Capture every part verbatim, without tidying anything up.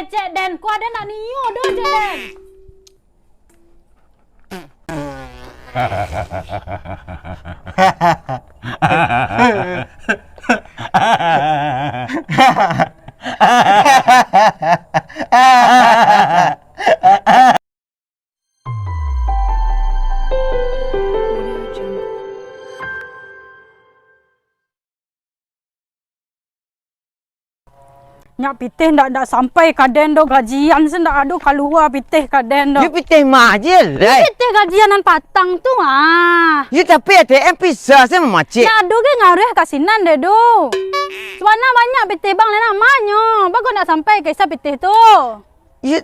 Cek Den, ko ado nak nio doh, Cek Den. Nyak pitih ndak, ndak sampai ka den doh, gajian se ndak ado kalua pitih ka den doh. Yo pitih mah je lai. Pitih gajian nan patang tu ah. Yo tapi A T M bisa se mamacik. Ndak ado ge ngaruah ka sinan deh doh. Sabana banyak pitih bang lai namanyo. Bagus ndak sampai ka isa pitih tu. Iyo,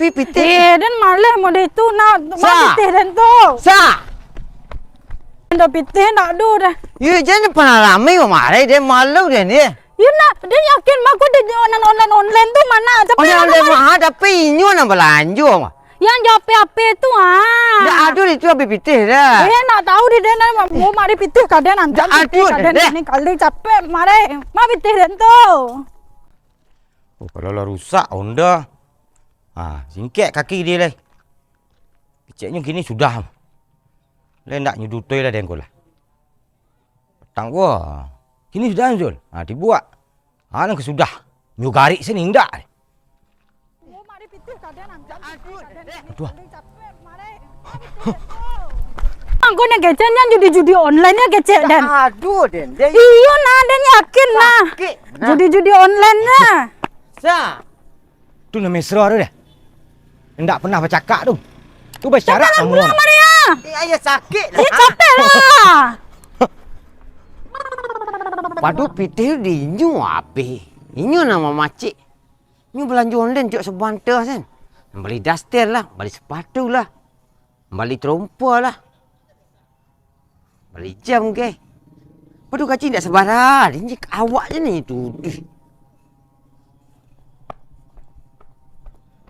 pi-, pitih. Eh, den maleh mode itu, nak, ma pitih den tu. Sa! Den pitih nak du dah. Iyo, jan pernah rami kemarin, den malu den, ye. Iyo nak, den yakin mah, ko den jual nan online-online tu, mana capek online-online mah, tapi inyo nan balanjo mah. Yang jual H P-H P tu, ah. Ndak ado di tu habis pitih dah. Eh, nak tahu di den, mau mari pitih ka den, antam pitih ka den, ni kali capek, mari. Ma pitih den tu. Oh, kalau lah rusak Honda, ah, singkek kaki dia lai. Keceknyo kini sudah. Lai ndak nyo dutoi lah den ko lah. Patang ko, kini sudah, Zul. Ah, dibuak. Ah, nan ka sudah. Nyo garik sini ndak. Aduh. Angko nyo kecek, nyo judi-judi online nyo kecek, den. Aduh, den, den. Iyo, nah, den yakin, nah. Sakik, nah. Judi-judi online, nah. Sa. Tu nan mesra tu deh. Ndak pernah bacakak tu. Tu basyarak kamu. Pulang, Maria. Eh, ayo sakik lah. Eh, capek lah. Padu pitih di inyo abih. Inyo nan mamacik. Nyo balanjo online cok sabanta sen. Bali daster lah, bali sapatu lah. Bali tarompa lah. Bali jam ke? Padu kaci indak sabara, dinjik awak je ni tu. Ih.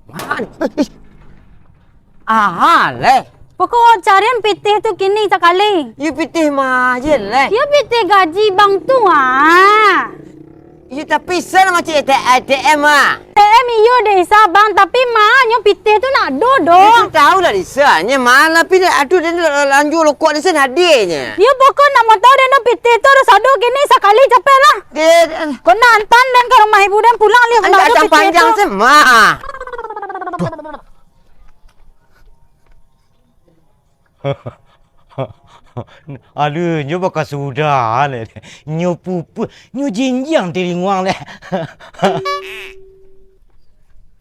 Man. Aha, leh. Pokok carian pitih tu kini sakali. Yo pitih mah je leh. Yo pitih gaji bang tu ah. Iyo, tapi sen macam A T M, ah. A T M iyo deh, Isa, bang, tapi mah nyo pitih tu ndak ado doh. Itu tahu lah, Isa. Nyo malah pi dak ado, den lanjua lokok di sen hadiahnyo. Iyo, pokok nak mau tahu den pitih tu ado sado kini sakali capek lah. Kau nak antan den ka rumah ibu den pulang lih. Ndak ado pitih panjang tu. Sen, mah. Aduh, nyo bakasudah, leh. Nyo pupuah, nyo jinjiang tilinguang, leh.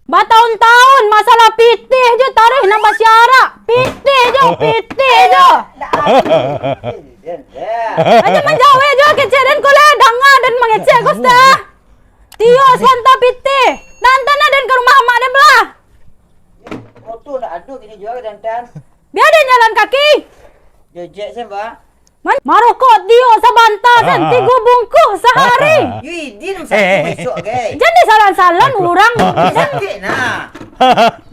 Batahun-tahun masalah pitih jo tarih nan basiarak. Pitih jo, pitih jo. Aja manjawek jo kecek den ko leh, danga den mangecek ko sudah. Tio sabanta pitih. Nan tana den ka rumah amak den belah. Moto ndak ado kini juo, Dantan. Bia den jalan kaki. Jojek sen, Ba. Man-, marokok Tio sabanta sen, tigo bungkuh sahari. Yo idin satu besok, gai. Jan disalan-salan urang. Sakik nah.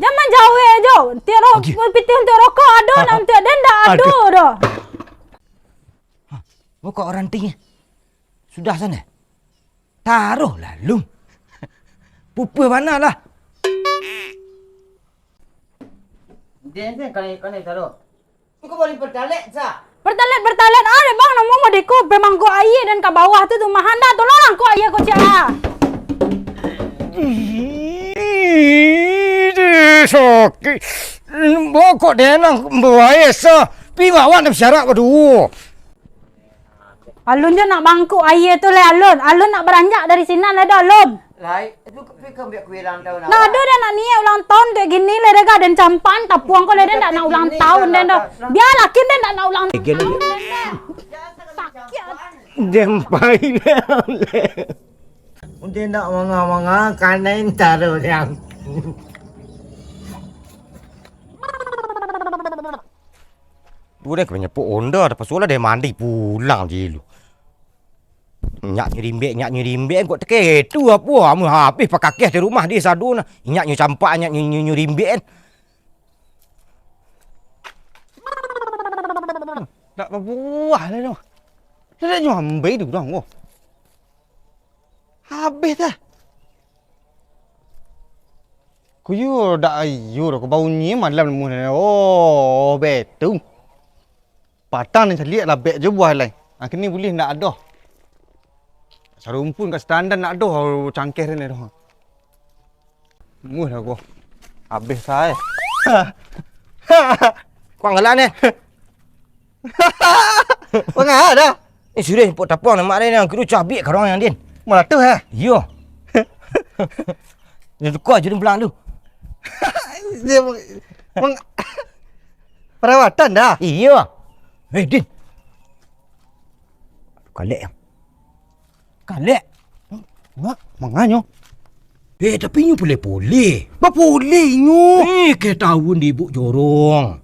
Jan manjawek jo. Untuak ro-, pitih untuak rokok ado, nak untuak den ndak ado doh. Rokok ranting. Sudah sana. Taruhlah, Lung. Pupuah bana lah. Den, den, kanai, kanai, taruh. Iko bali pertalite, sa. Pertalite, pertalite, ah, deh, bang, namo mah deko, pemangkok aia den ka bawah tu, tu, mah, anda tolong angkok aia ko, Cak, ah. Ih, sakik. Bokok den nang bawa aia, sa. Pi bawa nang syarak baduo. Alun jo nak mangkuk aia tu lai alun. Alun nak baranjak dari sinan lai doh alun. Lai, tu pi ka ambiak kue ulang tahun awak. Nah, ado den nak niat ulang tahun kek gini lai deh, ka den campakan tapuang ko lai den dak nak ulang tahun den doh. Biar laki den dak nak ulang tahun den doh. Sakik. Jampai lai. Untuak nak manga-manga kanai taro dek. Duo deh, ka manyapok onda, dah pasuo lah deh mandi pulang je lu. Nyak nyerimbek, nyak nyerimbek, kok teke tu apo, amun habih pakakeh di rumah di sado nah. Nyak nyo campak, nyak nyo, nyo, nyerimbek kan. Dak babuah lah tu. Dak nyambai tu urang ko. Habih dah. Ko yo dak iyo doh, ko baunyi malam namuah. Oh, betu. Patang nan caliak labek jo buah lai. Ah, kini buliah ndak ado. Sarumpun ka standar ndak ado, cangkeh ni doh. Muah dah ko. Abih sae. Kuang galak ni. Manga dah? Eh, sudah pok tapuang nak mak dia ni, kiro cabik karong yang din. Malah tu, ha? Iyo. Dia tukar je pulang tu. Dia meng-, meng-, perawatan dah? Iyo. Eh, Din. Kalek yang. Kalek. Mak, manganyo? Eh, tapi inyo pulih-pulih. Bapulih inyo. Eh, ketahuan di ibuk jorong.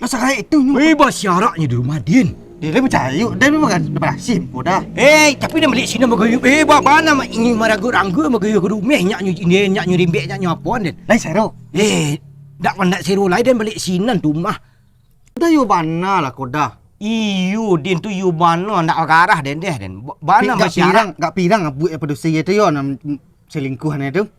Lah saraik tu nyo. Eh, basiaraknyo di rumah, Din. Dia lah percaya, dia memang berhasil pun dah. Eh, tapi dia balik sinan bagayuh. Eh, babana mak inyo maragut-ranggut bagayuh ka rumah, nyaknyo jin, nyaknyo rimbek, nyaknyo apoan, Din. Lai sero. Eh, dak pandak sero lai, Din, balik sinan tu mah. Dah yo bana lah ko dah. Iyo, Din tu yo bana, ndak bagarah, Den, deh, Den. Ba-, bana basiarak. Gak pirang, gak pirang buek apa dosa ye tu yo, nan selingkuhan ye tu.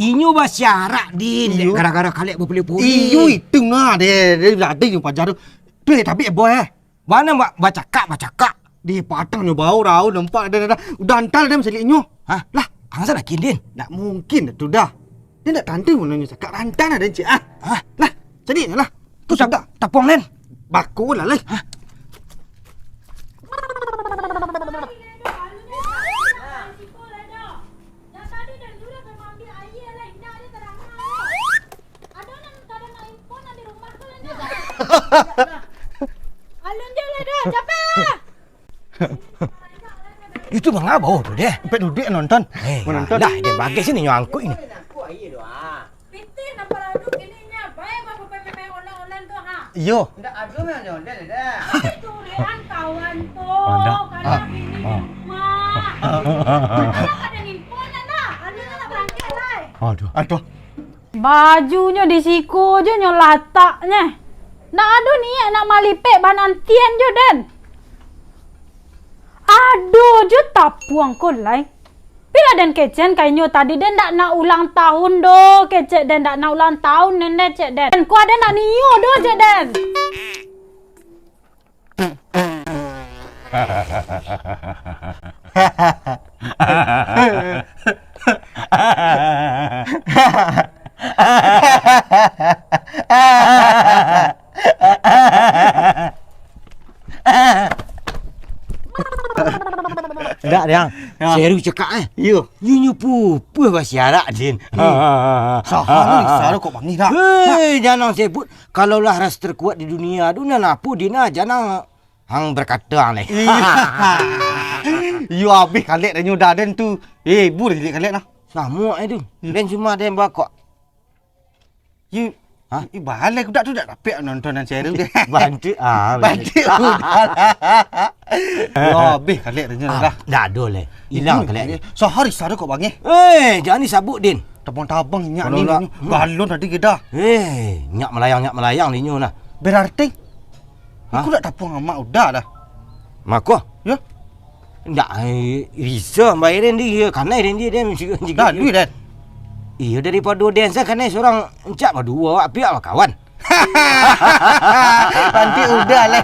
Inyo basiarak, Din, dek gara-gara kalek bapulih-pulih. Iyo, itu nah, deh, deh, ado inyo paja tu. Tu, eh, tapi, eh, boy, eh. Bana ba-, bacakak, bacakak. Di patang nyo bau, rau, nampak, dah, dah, dah. Udah antal, dah, masalik inyo. Hah? Lah. Angsa dah kin, Din. Ndak mungkin tu dah. Dia ndak tantu manonyo sakak rantan ada, Encik, ah. Hah? Lah, jadi lah. Tu tak tapuang, Len. Bako lah, Lai. Hah? Alun je lah dah, capek lah. Itu manga bau tu, deh. Sampai duduk nonton. Eh, menonton. Lah, dia bagai sini nyo angkut ini. Pitih nan paraduk ininya, bae bapak pemain online tu, ha. Iyo. Ndak ado main online dah. Itu Rian kawan tu. Ndak. Kalau bini di rumah. Ada pada nimpon lah, anu nak berangkat lah. Aduh. Aduh. Bajunyo di siko jo nyo lataknyo. Ndak ado niat nak malipek banantian jo den. Ado jo tapuang ko lai. Pila den kecek ka inyo tadi, den ndak nak ulang tahun doh, kecek den ndak nak ulang tahun den, den cek den. Den ko ado nak nio doh, cek den. Ndak, Dang. Ya. Seru cakak, eh. Iyo. Yu nyo pupuh basiarak, Din. Hmm. Saha ni, saha kok bangih dah. Hei, jangan sebut. Kalau lah ras terkuat di dunia tu, nan apo, Din, ah, jangan hang berkata, leh. Iyo, abih kalek dah nyo dah, Den tu. Eh, bu dah jadi kalek lah. Samo, eh, tu. Iyo. Den cuma den bakok. Yu, hah? Yu, balai kudak tu dak dapek nonton nan seru deh. Bantik, ah, bantik udah lah. Yo, habis kalek tu nyo dah. Dak ado leh. Ilang kalek. Sahari sahari kok bangih. Eh, jangan disabut, Din. Tabang-tabang inyak ni. Balon tadi kita. Eh, nyak melayang, nyak melayang di nyo nah. Berarti, hah? Aku dak tapuang amak udah dah. Mako? Yo. Ndak, eh, Riza bae den di, kanai den di, den. Dah, duit, den. Iyo, daripado den sa kanai surang, encak baduo, awak piak bakawan. Nanti udah lah.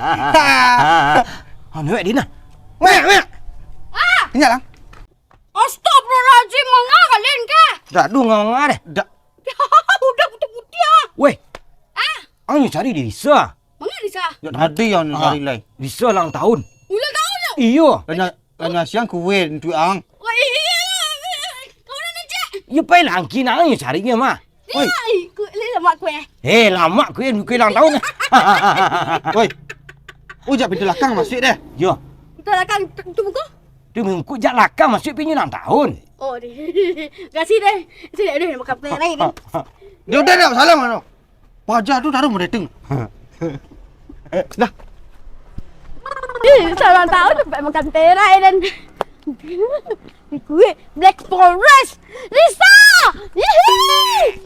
Anu, wek, Dina. Wek, wek. Ah! Inyak lah. Astagfirullahaladzim, manga kalian kah? Dah, duh, nganga deh. Dah. Udah putih-putih ah. Weh. Ah. Ang cari di Riza. Manga Riza? Ya, tadi yang cari lai. Riza ulang tahun. Ulang tahun yo? Iyo. Tanya, tanya siang kue untuk ang. Wah, iya, iya, iya. Kau nak cek? Ya, pai lah, angkin ang yang carinya mah. Oi. Iya, ikut le lamak kue. Eh, lamak kue, kue ulang tahun. Oi. Oh, jak pintu lakang masuk deh. Yo. Pintu lakang tu muka? Tu muka jak lakang masuk pintu ulang tahun. Oh, deh. Kasih deh. Sini deh makan perai ni. Dia udah dah salam mano? Paja tu taruh mereting. Dah. Eh, salah tahu tempat makan perai dan kue Black Forest. Risa! Yeay!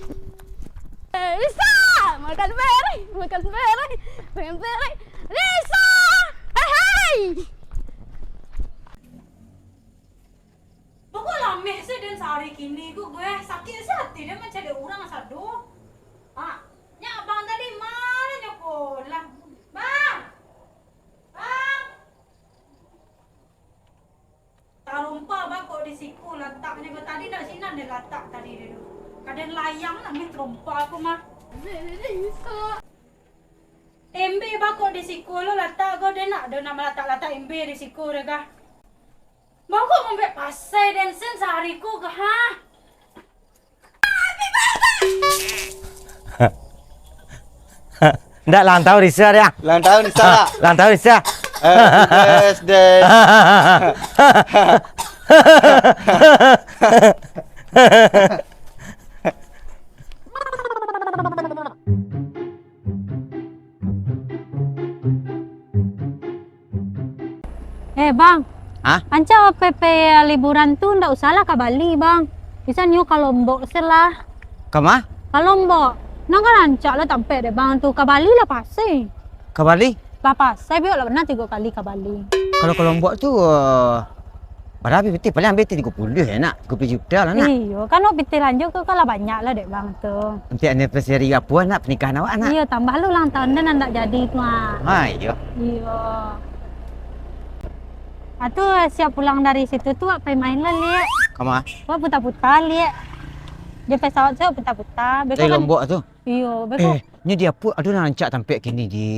Eh, Risa! Makan perai, makan perai, makan perai. Risa! Hei, hei! Pokok lameh se den sari Ini ko gue sakik ati den mancaliak urang sado. Ah, nyo abang tadi ma nyo ko lah. Bang! Bang! Tarompa bako di siko lataknyo ko tadi, ndak sinan den latak tadi tu. Ka den layang lah meh tarompa ko mah. Embe bako di siko lo latak ko, den ndak ado nan malatak-latak embe di siko doh kah. Bako mambek pasai den sen sahari ko kah, ha? Ndak, ulang tahun Risa dia. Ulang tahun Risa. Ah, ulang tahun Risa. Happy birthday. Eh, Bang. Hah? Rancak awak pai liburan tu ndak usahlah ka Bali, Bang. Bisa nyo ka Lombok se lah. Ka ma? Ka Lombok. Nan ka rancak lah tampek dek Bang tu. Ka Bali lah pasai. Ka Bali? Lah pasai, beko lah pernah tigo kali ka Bali. Kalau ka Lombok tu, eh, bara pitih, paling ambiak tigo puluah ya, nak? Tigo puluah juta lah, nak? Iyo, kan awak pitih lanjut tu kan lah banyak lah dek Bang tu. Untuak anniversary apo, nak, pernikahan awak, nak? Iyo, tambah lo ulang tahun den ndak jadi tu, ah. Ha, iyo. Iyo. Ah, tu siap pulang dari situ tu, awak pai main lah, Liak. Ka ma? Awak puta-puta, Liak. Di pesawat tu puta-puta. Beko dari kan Lombok tu? Iyo, beko. Eh, nyo di apo, ado nan rancak tampek kini di,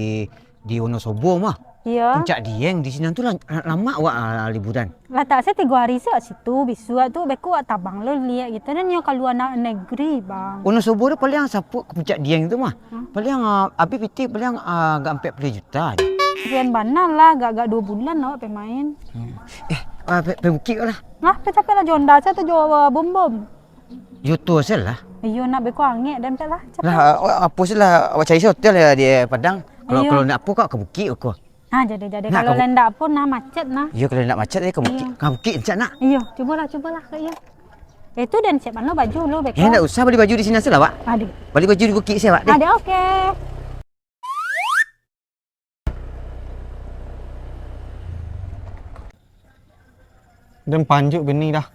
di Wonosobo mah. Iyo. Puncak Dieng di sinan tu lah, lamak awak, ah, liburan. Latak se tigo hari se awak situ, bisuak tu beko awak tabang lo Liak gitu, nan nyo kalua na-, negeri, Bang. Wonosobo tu paliang sapuik ka Puncak Dieng tu mah. Hmm. Paliang, ah, abih pitih paliang, ah, agak ampek puluah juta je. Kian bana lah, agak-agak duo bulan awak pai main. Hmm. Eh, ah, pai, pai bukik lah. Lah, pai capek lah jo Honda se atau jo, ah, bom-bom? Yo tu se lah. Iyo, nak beko angek den pek lah, capek. Lah, a-, apo se lah, awak cari se hotel ya di Padang. Kalau, iyo, kalau ndak apo, kok ka bukik ko. Ha, jadi, jadi. Nah, kalau ka bu-, ndak apo, nah, macet, nah. Iyo, kalau ndak macet, eh, ka bukik. Iyo. Ka bukik, encak, nak. Iyo, cubolah, cubolah, Kak, iyo. Eh, tu den siap mano baju lu, beko. Eh, ndak usah bali baju di sinan se lah, Wak. Aduh. Bali baju di bukik se, Wak, deh. Aduh, oke. Den panjuak bini dah.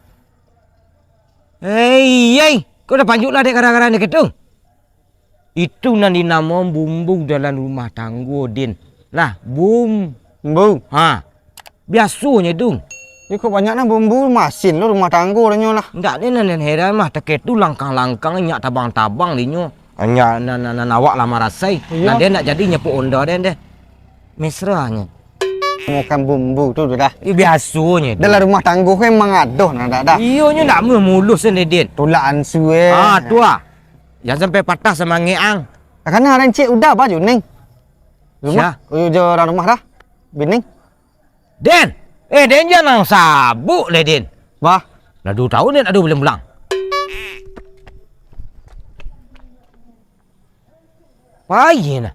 Hei, hei, kok den panjuak lah dek gara-gara nyo gitu? Itu nan dinamo bumbu dalam rumah tanggo, Din. Lah, bum-, bumbu. Ha. Biasonyo tu. Iko banyak nah bumbu masin lo rumah tanggo nyo lah. Ndak, den nan heran mah, takah tu langkang-langkang, inyak tabang-tabang dinyo. Inyak nan, nan, nan awak lah marasai. Iyo. Nan den ndak jadi nyapuak Honda den deh. Mesranyo. Makan bumbu tu dah. Iyo, biasonyo tu. Dalam rumah tanggo ko emang ado nah, dah, dah. Iyo, nyo ndak mulus ni, Din. Tulak ansu, eh. Ah, tu ah. Jan sampai patah samangek ang. Karano rancak udah, bah, Juning. Rumah, sia? Udah jo urang rumah dah. Bining. Den! Eh, den jan nan sabuk leh, Den. Bah. Lah duo taun den ado buliah pulang. Pai nah.